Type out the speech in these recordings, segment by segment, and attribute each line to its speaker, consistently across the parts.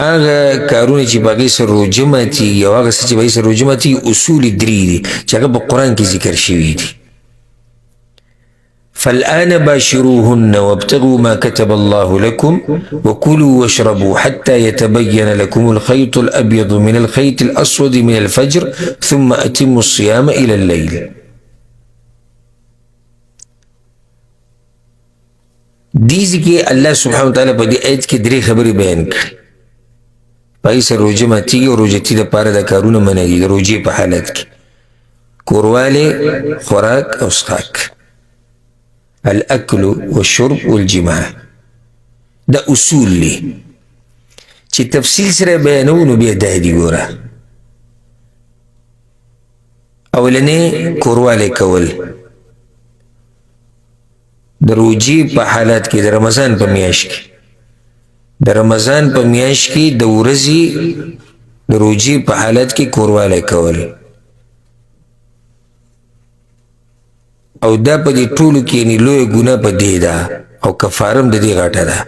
Speaker 1: هغه کارونه چې په هغې سره روژه ماتېږي او هغه څه چې په هغې سره روژه ماتېږي، اصول یې درې دي چې هغه په قرآن کې ذکر شوي دي. فالآن باشروهن وابتغوا ما كتب الله لكم وكلوا واشربوا حتى يتبين لكم الخيط الأبيض من الخيط الأسود من الفجر ثم أتموا الصيام إلى الليل. دې ځای کې الله سبحانه وتعالی په دې آیت کې درې خبرې بیان کړې. په هغې سره روژه ماتېږي او روژتي دپاره دا کارونه منع دي د روژې په حالت کې: کوروالی، خوراک او څښاک، الاکل والشرب والجماع. دا اصول دي چې تفصیل سره بیانوو نو بیا دا دي. ګوره، اولنی کوروالی کول د روژې په حالت کې، د رمضان په میاشت کې، د رمضان په میاشت کې د ورځې د روژې په حالت کې کوروالی کول، او دا په دې ټولو کې یعنې لویه ګناه په دې ده او کفاره هم د دې غټه ده.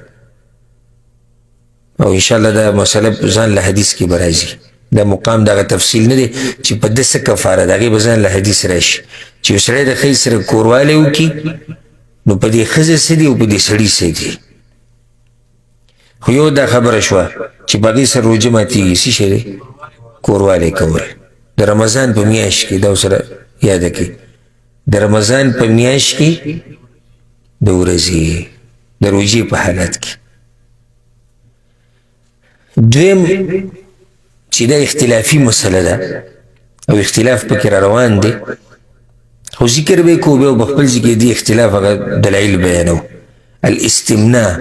Speaker 1: او انشاءالله دا مسله ځان له حدیث کې به راځي. دا مقام دغه تفصیل نه دی چې په ده څه کفاره ده، هغې به ځان له حدیث راشي چې یو سړی د ښځې سره کوروالی وکړي نو په دې ښځه څه دي او په دې سړي څه دي. خو یو دا خبره شوه چې په هغې سره روژه ماتېږي، څه شی دی؟ کوروالی کول د رمضان په میاشت کې. دا ورسره یاده کړئ، د رمضان په میاشت کې د ورځې د روژې په حالت کې. دویم چې دا اختلافي مسله ده او اختلاف پکې را روان دی، خو ذکر به کو به په خپل ځای کې دي اختلاف هغه دلایل بیانو. الاستمناء،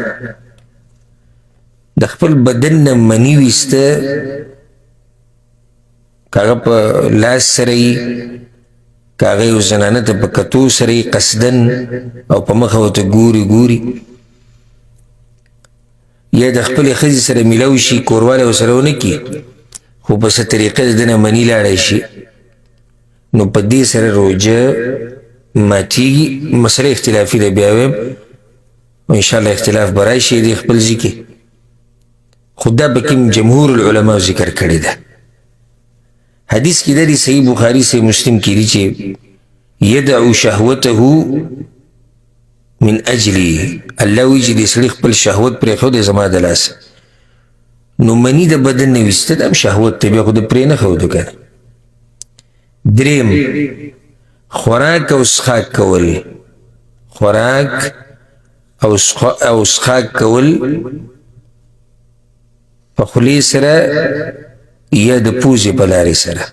Speaker 1: د خپل بدن نه مني ویسته، که هغه په لاس سره یي، که هغه یو زنانه ته په کتو سره یي قصدن او په مخه ورته ګوري ګوري، یا د خپلې ښځې سره میلاو شي، کوروالی ورسره ونه کړي، خو په څه طریقه د ده نه مني لاړی شي، نو په دې سره روژه ماتېږي. مسله اختلافي ده، بیا وایم انشاءالله اختلاف به راشي دې خپل ځای کې، خو دا پکې جمهور العلماء ذکر کړې ده. حدیث کې د صحیح بخاري صحیح مسلم کې دي چې يدعو شهوته من اجلی، الله وایي چې دې سړي خپل شهوت پرېښودی زما د لاسه، نو مني د بدن نه ویسته، دا هم شهوت دی، بیا خو د پرې نه ښودو که نه. دریم خوراک او څښاک کول، خوراک او څښاک کول په خولې سره یا د پوزې په لارې سره.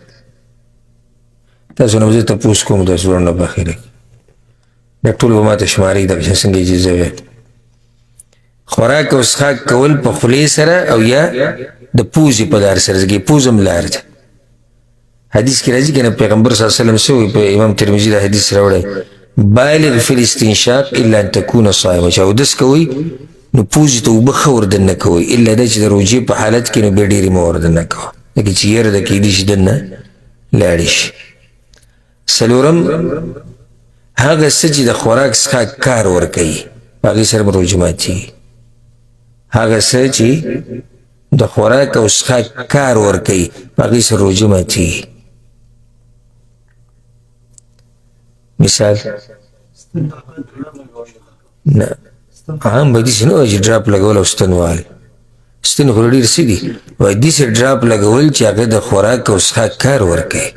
Speaker 1: تاسو نه زه تپوس کوم، تاسو ورنه په اخره کې دا ټول به ماته شماري دغه شان څنګه چې زه وایم. خوراک او څښاک کول په خولې سره او یا د پوزې په لار سره، ځکه پوزه هم لار ده. حدیث کې راځي که نه، پیغمبر صلی الله علیه وسلم څه وایي؟ په امام ترمذي دا حدیث راوړی، بالغ فی الاستنشاق الا ان تکون صائما، چې اودس کوئ نو پوزې ته اوبه ښه وردننه کوئ، الا دا چې د روژې په حالت کې نو بیا ډېرې مه وردننه کوه، ځکه چې یره ده کېدای شي دننه لاړې شي. څلورم هغه څه چې د خوراک څښاک کار ورکوي په هغې سره به روژه ماتېږي. هغه څه چې د خوراک او څښاک کار ورکوي په هغې سره روژه ماتېږي. مثال نه عام به داسې نه وایي چې ډراپ لګول او ستن وهل، ستن خو ډېر څه دي، وایي داسې ډراپ لګول چې هغه د خوراک او څښاک کار ورکوي.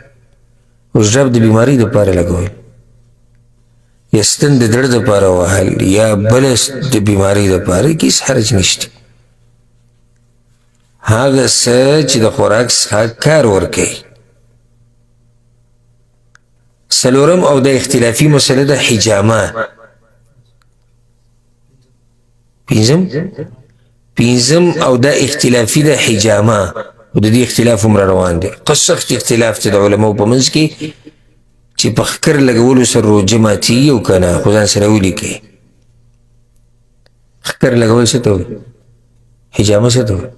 Speaker 1: اوس ډراپ د بیمارۍ دپاره لګول، یا ستن د زړه دپاره وهل، یا بله د بیمارۍ دپاره، کې هېڅ حرج نشته. هغه څه چې د خوراک څښاک کار ورکوي. څلورم او د اختلافي مسله ده حجامه. پنځم، پنځم او دا اختلافي ده حجامه، او د دې اختلاف هم را روان دی، سخت اختلاف دی د علماو په منځ کې چې په ښکر لګولو سره روژه ماتېږي او که نه. خو ځان سره ولیکئ، ښکر لګول څه ته وایي؟ حجامه څه ته وایي؟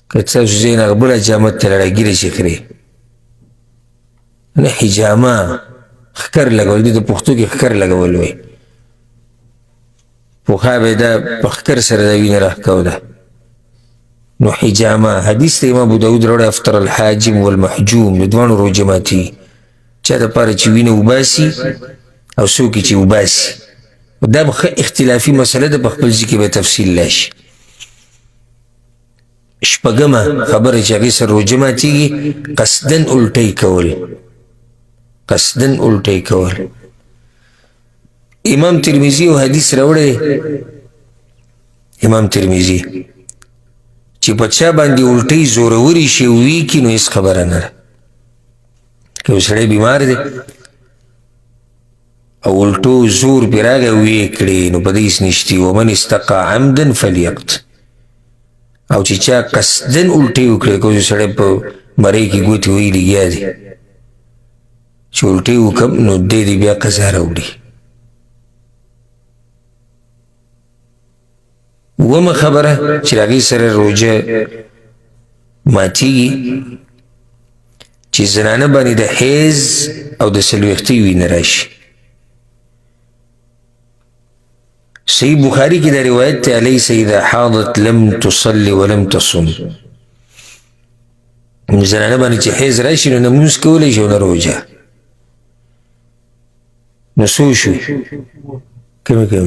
Speaker 1: که تاسو ځای نه بله جامه ته لاړه ږیره چې خرې نه، حجامه ښکر لګول دي، د پښتو کې ښکر لګول وایي. پخوا به دا په ښکر سره دا وینه راښکوله. نو حجامه حدیث ته امام ابو داود راوړی، افطر الحاجم والمحجوم، د دواړو روژه ماتېږي، چا دپاره چې وینه وباسي او څوک یې چې وباسي. دا به ښه اختلافي مسله ده، په خپل ځای کې به تفصیل لا شي. شپږمه خبره چې هغې سره روژه ماتېږي، قصداً الټۍ کول، قصداً الټۍ کول. امام ترمذي یو حدیث راوړی، امام ترمذي، چې په چا باندې الټۍ زورورې شي او ویې کړي نو هېڅ خبره نه ده. که یو سړی بیمار دی او الټو زور پرې راغی او ویې کړې نو په دې هېڅ نشتي. ومن استقا عمدا فلیقت، او چې چا قصداً الټۍ وکړې، که یو سړی په مرۍ کې ګوتې وهي لګیا دی چې الټۍ وکړم نو دی دې بیا قضا راوړي. اوومه خبره چې د هغې سره روژه ماتېږي، چې زنانه باندې د حیض او د څلوېښتۍ وینه راشي. صحیح بخاری کې دا روایت دی، الیس اذا حاضت لم تصلي ولم تصم. زنانه باندې چې حیض راشي نو نه لمونځ کولی شي او نه روژه. نو څو شو؟ کمې کمې.